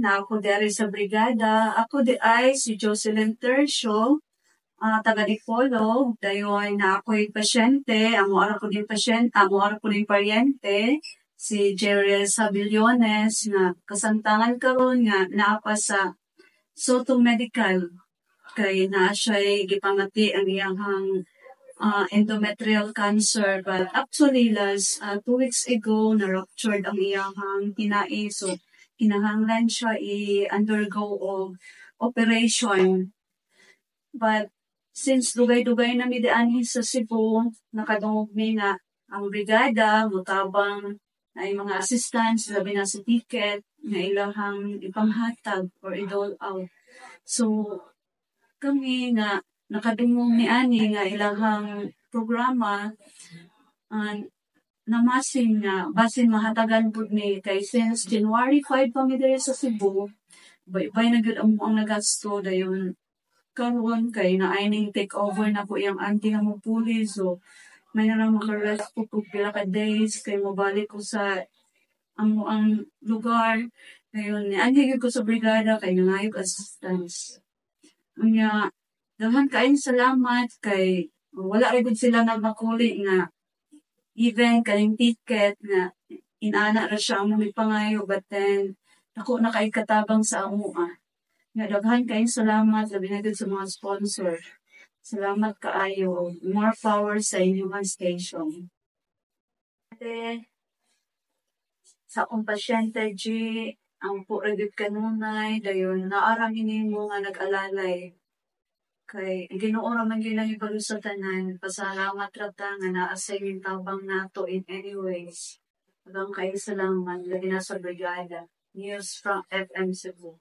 Na ako diri sa brigada. Ako diay si Jocelyn Tercio, taga Dipolog. Dayon naa ako'y pasyente, amo ra ko ning pasyente, amo ra ko ning paryente, si Jerez Habillones, nga kasamtangan karon nga naa pa sa Sotto Medical kay naa siya'y gipamati ang iyahang endometrial cancer, but actually last 2 weeks ago na-ruptured ang iyahang tinai, so kinahanglan siya i-undergo og operation. But since dugay-dugay na mi dianhi sa Cebu, nakadungog mi nga ang brigada motabang ay mga assistance, labi na sa ticket nga ilahang ipanghatag or i-dole out. So kami nga nakadungog ni ani nga ilahang programa, namasin nga basin mahatagan pud mi kay since January 5 pa mi diri sa Cebu, baybay na gyud amo ang nagasto. Dayon karon kay naay ning take over na ko iyang auntie nga mopuli, so may na lang maka-rest ko og pila ka days kay mobalik ko sa amo ang lugar. Dayon nianhi gyud ko sa brigada kay nangayo og assistance. Unya daghan kaayong salamat kay wala ra gud sila nagmakuli nga even kaning ticket nga inana ra siya among gipangayo, but then dako na kaayo katabang sa amoa. Nga daghan kaayong salamat, labi na gyud sa mga sponsor. Salamat kaayo. More power sa inyong station. Sa akong pasyente G, ampo ra gyud kanunay, dayon naa ra mi nimo nga nag-alalay. Kay ang Ginoo ra man gyud nahibalo sa tanan. Pasalamat ra ta nga naa sa inyong tabang nato in any ways. Daghang kaayo salamat, labi na sa brigada. News from FM Cebu.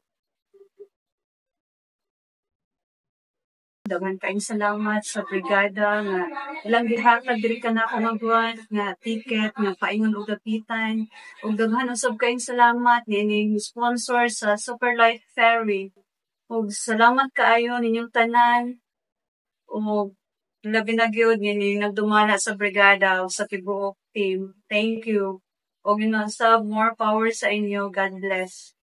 Daghan kaayong salamat sa brigada nga ilang gihatag diri kanako nga buwan nga ticket nga paingon og dapitan. Ug daghan usab kaayong salamat niining sponsor sa Superlight Ferry. Ug salamat kaayo ninyong tanan ug labi na gyud niining nagdumala sa brigada ug sa tibuok team. Thank you. Ug yun usab, more power sa inyo. God bless.